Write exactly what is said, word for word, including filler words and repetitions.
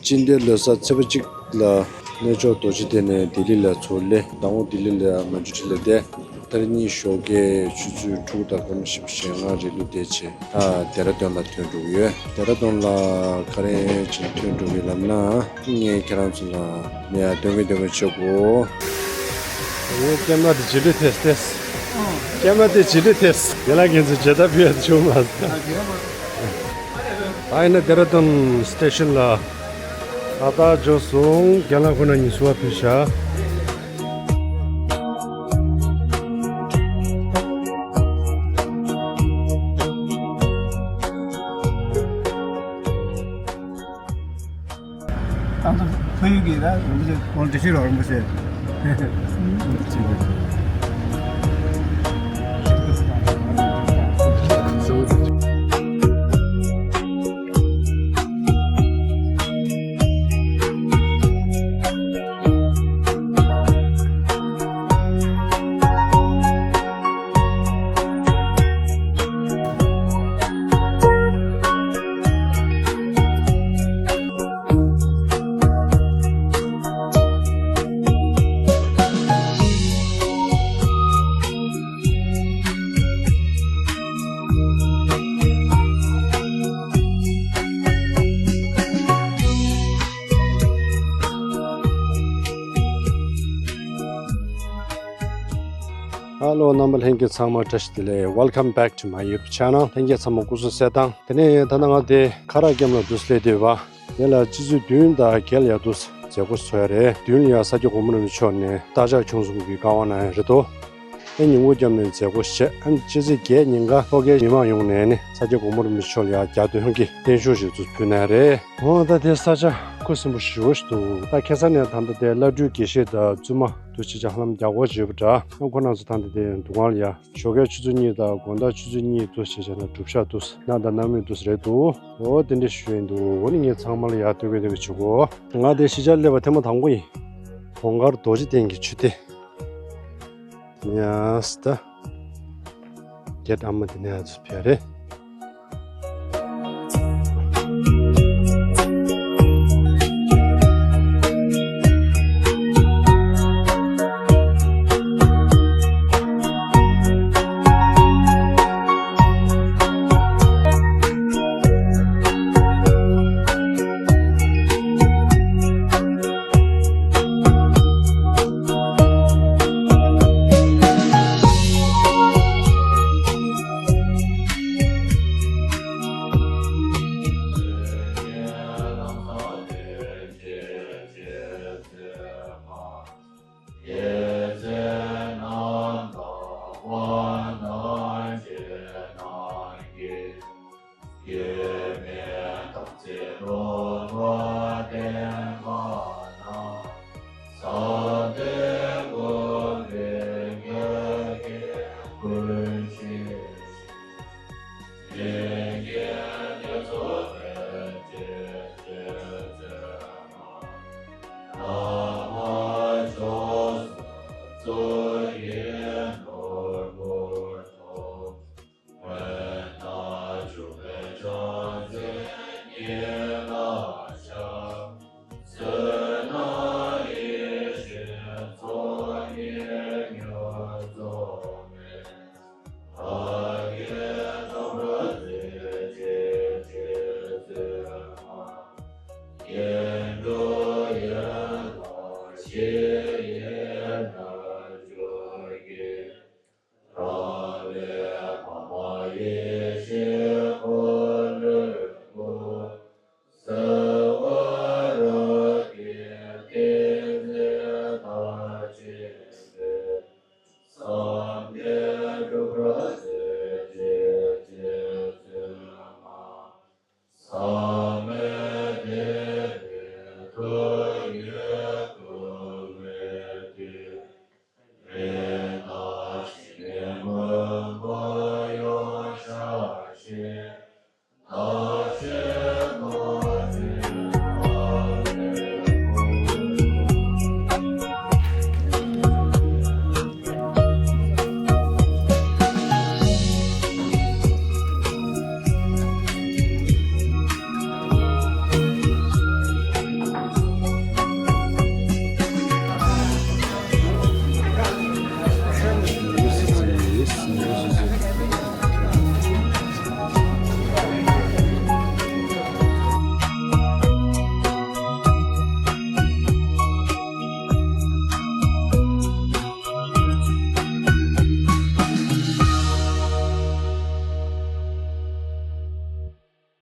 སྤྱི་ཟླའི་ལོ་གསར་ཚེས་པ་གཅིག་ལ་གནས་མཆོག་རྡོ་རྗེ་གདན་ནས་ལྡི་ལི་ལ་ཚུར་སླེབས། མདང་དགོང་ལྡི་ལི་ལ་མན་ཇུ་ཊི་ལ་བསྡད། ཏ་རིག་ཉི་ཤུ་རྩ་བརྒྱད་ཆུ་ཚོད་དྲུག་དང་སྐར་མ་བཞི་བཅུ་ཞེ་ལྔ་རེ་ལུག་བསྡད་བྱས། ཨ། ལྡེ་ར་ལྡུན་ལ་ཐོན་འགྲོ་གི་ཡོད། ལྡེ་ར་ལྡུན་ལ་ག་རེ་བྱས་ཐོན་འགྲོ་གི་ལབ་ན། ངས་ཁྱེད་རང་ཚོ་ལ་ནས་སྟོན་གི་སྟོན་གི་བྱེད་དགོས། ངའི་ཀེམ་ར་དེ་རྗེས་ལུས་ཐེབས་ཏེ། ཀེམ་ར་དེ་རྗེས་ལུས་ཐེབས། རྒན་ལགས་ཁྱེད་ཚོས་མཇལ་དར་ཕུལ་ཡ་བྱུང་མ་སོང་། ད་ཡིན་ན་ལྡེ་ར་ལྡུན་སི་ཊེ་ཤན་ལ་ཏག་ཏག་འབྱོར་སོང་། རྒན་ལགས་ཁོ་ན་ཉིད་བསུ་བ་ཕུལ་བཞག། ཏང་ཙུའུ་ཕ་ཡུལ་གྱི་ད་རིན་པོ་ཆེ་ཁོང་འདྲི་ཤེས་རོགས་རིན་པོ་ཆེ། Hello རྣམ་པ་ལྷན་རྒྱས་ཚང་མ་བཀྲ་ཤིས་བདེ་ལེགས། Welcome back to my YouTube channel. ལྷན་རྒྱས་ཚང་མ་སྐུ་གཟུགས་གསལ་ཐང་། དེ་ནས་ད་ནང་ང་དེ་ཁ་རག་ཀེམ་ལ་འདུག་སླེབས་བསྡད་པ། དེ་ལ་ཆུ་ཚོད་བདུན་དང་བརྒྱད་ལ་ཡར་འདུག་མཛད་སྒོ་ཚོགས་ཡ་རེད། བདུན་ལ་ཡར་ས་སྐྱ་གོང་མ་རིན་པོ་ཆེ་མཆོག་ནས་རྟ་ལྕག་ཁྱུང་གསུམ་གྱི་བཀའ་དབང་གནང་ཡ་རེད་དོ། ཨེ་ཉིན་མོ་རྒྱབ་ནས་མཛད་སྒོ་བྱས། ཨ་ནི་སྤྱི་ཚེས་བརྒྱད་ཉིན་ཀ་ལྷོ་ཁའི་མི་མང་ཡོངས་ནས་ནི་ས་སྐྱ་གོང་མ་རིན་པོ་ཆེ་མཆོག་ལ་ཡར་རྒྱ་སྟོན་གྱི་བརྟན་བཞུགས་ཤིག་ཚུར་ཕུལ་གནང་ཡ་རེད། འོ་ད་དེ་ས་ཆ་ཁུ་སིམ་པོ་ཞེ་པོ་ཞིག་འདུག་ད་ཁ་སང་ནས་ད་ལྟ་དེ་བླ་སྤྲུལ་དགེ་བཤེས་དང་བཙུན་མ་འདུག་བྱས་བྱས་ཧ་ལམ་བརྒྱ་སྐོར་ཅིག་ཡོད་པ་འདྲ། ཨ་ཁོ་རང་ཚོ་ད་ལྟ་དེ་འདུ་ཁང་ལ་ཡར་ཞོགས་ཀའི་ཆུ་ཚོད་གཉིས་དང་དགོང་དག་ཆུ་ཚོད་གཉིས་འདུག་བྱས་བྱས་ན་སྒྲུབ་ཞག་འདུག་གནང་དང་གནང་མུས་འདུག་རེད་འདུག་འོ་དེ་འདྲ་ཞུ་ཡིན་འདུག་འོ་ནི་ངས་ཚང་མ་ལ་ཡར་སྟོན་གི་སྟོན་གི་བྱེད་དགོས། ང་དེ་གཞིས་ཆགས་སླེབས་པ་ཐེངས་མ་དང་པོ་ཡིན། གོང་དཀར་རྡོ་རྗེ་གདན་གྱི་ཆོས་སྡེ། ཡ་སི་ད། རྒྱ་གྲམ་མ་དེ་ནས་ཚུར་ཕེབས་རེད།